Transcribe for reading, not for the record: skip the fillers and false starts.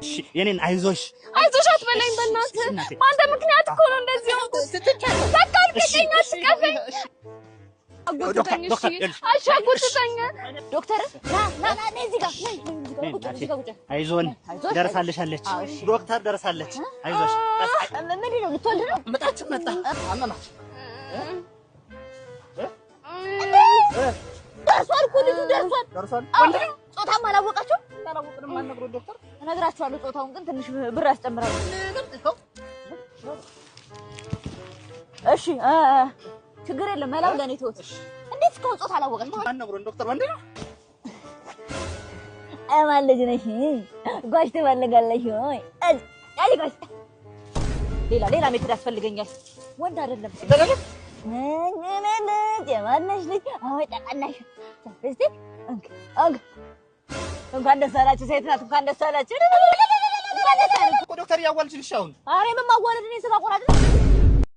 እሺ የኔን አይዞሽ፣ አይዞሽ አትበለኝ በእናትህ። በአንተ ምክንያት እኮ ነው እንደዚህ ሆንኩት። በቃ ልቀቀኝ፣ አትቀፈኝ። አጎትተኝ፣ እሺ እሺ፣ አጎትተኝ። ዶክተር ና ና ና፣ እዚህ ጋር ነይ፣ እዚህ ጋር ቁጭ፣ እዚህ ጋር ቁጭ። አይዞን፣ አይዞሽ፣ ደርሳልሻለች። ዶክተር ደርሳለች። አይዞሽ። ምንድን ነው፣ ልትወልድ ነው? ምጣችን መጣ፣ አመማች። ደርሷል እኮ ልጁ ደርሷል። ደርሷል። አዎ፣ ጾታም አላወቃችሁም? አላወቅንም። አልነግሮት ዶክተር። እነግራችኋለሁ። ጾታውን ግን ትንሽ ብር ያስጨምራል። እሺ ችግር የለም። መላው ለእኔ ተውት። እንዴት እስካሁን ጾታ አላወቃችሁም? አልነግሮን ዶክተር፣ ወንድ ነው። ማን ልጅ ነሽ? ጓሽ ትፈልጋለሽ ወይ? አይ ጓሽ፣ ሌላ ሌላ ሜትር ያስፈልገኛል። ወንድ አይደለም። ምን ልጅ፣ የማነሽ ልጅ? አይ ጠቃናሽ እስቲ እንክ እንክ። እንኳን ደስ አላችሁ። ሴት ናት። እንኳን ደስ አላችሁ። እንኳን ደስ አላችሁ። እኮ ዶክተር እያዋልችልሽ አሁን። ኧረ የምን ማዋለድ፣ እኔ ስጋ ቆራጭ ነው።